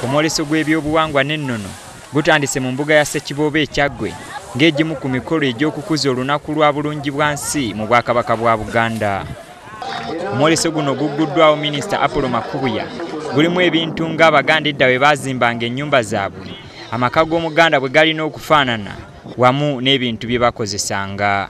Omwoleso gw'ebyobuwangwa n'ennono gutandise mu mbuga ya Ssekiboobo e Kyaggwe ng'egimu ku mikolo egy'okukuza olunaku lwa bulungi bwa nsi mu Bwakabaka bwa Buganda. Omwoleso guno gugguddwawo Minisita Apollo Makubuya. Gulimu ebintu ng'Abaganda edda bwe baazimbanga ennyumba zaabwe, amaka g'Omuganda bwe galina okufaanana wamu n'ebintu bye bakozesanga.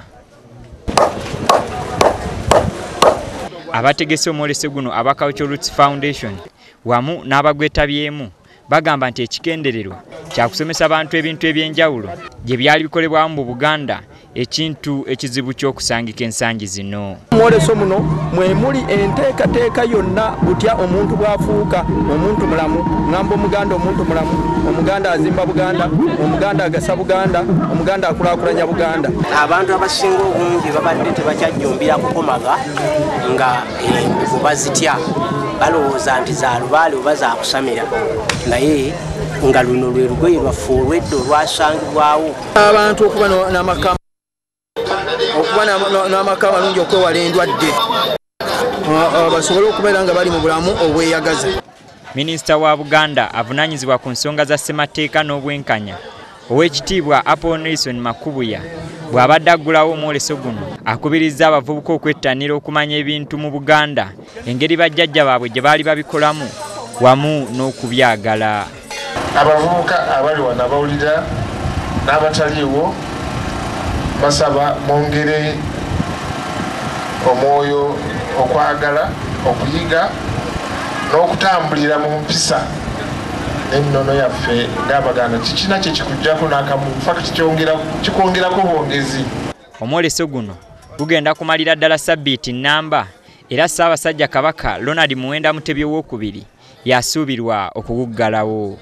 Abategese omwoleso guno aba Cultural Roots Foundation wamu n'abagwetabyemu bagamba nti ekigendererwa kya kusomesa abantu ebintu eby'enjawulo gye byali bikolebwamu mu Buganda, ekintu ekizibu ky'okusangika ensangi zino. Omwoleso muno mwe muli enteekateeka yonna butya omuntu bw'afuuka omuntu mulamu, ngamba Omuganda omuntu mulamu, Omuganda azimba Buganda, Omuganda agasa Buganda, Omuganda akulaakulanya Buganda. Abantu abasinga obungi babadde tebakyajjumbira kukomaga nga embugo bazitya, balowooza nti za lubaale oba za kusamira, naye nga luno lwe lugoye lwaffe olw'edda olwasangibwawo. Abantu okuba n'amaka amalungi okwewala endwadde, basobole okubeera nga bali mu bulamu obweyagaza. Minisita wa Buganda avunaanyizibwa ku nsonga za ssemateeka n'obwenkanya, Oweekitiibwa Apollo Nelson Makubuya, bw'abadde aggulawo omwoleso guno akubirizza abavubuka okwettanira okumanya ebintu mu Buganda, engeri bajjajja baabwe gye baali babikolamu wamu n'okubyagala. Abavubuka abali wano abawulira n'abataliiwo basaba mwongere omwoyo okwagala okuyiga n'okutambulira mu mpisa n'ennono yaffe ng'Abaganda. Kikina kye kikuggyako n'akamu, fakiti kikwongerako bwongezi. Omwoleso guno gugenda kumalira ddala sabbiiti nnamba, era Ssaabasajja Kabaka Ronald Muwenda Mutebi Owookubiri yasuubirwa okuguggalawo.